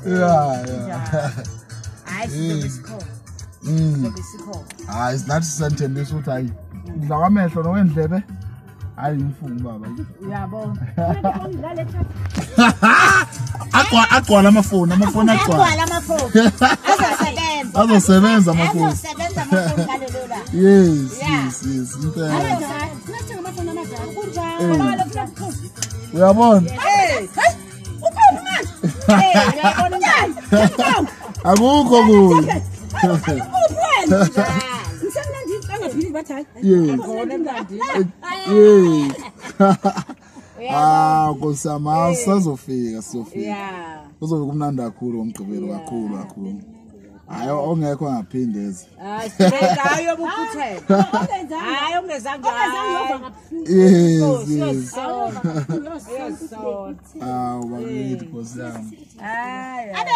Yeah. Hayi, sizobe sikhona. Sizobe sikhona. Hayi, nathi sisanithembisa ukuthi hayi, kudla kwamehlo nokwendlebe. Hayi, ngifunga baba. Uyabo. Agcwala amafoni, amafoni agcwala. Agcwala amafoni. Azosebenza. Azosebenza amafoni. Azosebenza amafoni ngalelo langa. Yes, Yeah. yes. Impela. Sinathenga amafoni amadala. Kunjalo. Uyabona? Hey, ukhona manje. Hey, uyabona manje. Akukho kubi. Uphi wena? Ngisemnandi angaphili bathi hayi. Yes. Yes. Ah, Nkosi yami, hawu, sisazofika, sizofika. Yeah. Kuzobe kumnandi kakhulu ngoMgqibelo, kakhulu kakhulu. Hayi, ongekho angaphinde eze. Hayi, hayi obuphuthela. Hayi, ongezange. Yes. Awu bakithi, Nkosi yami. Hayi. Abe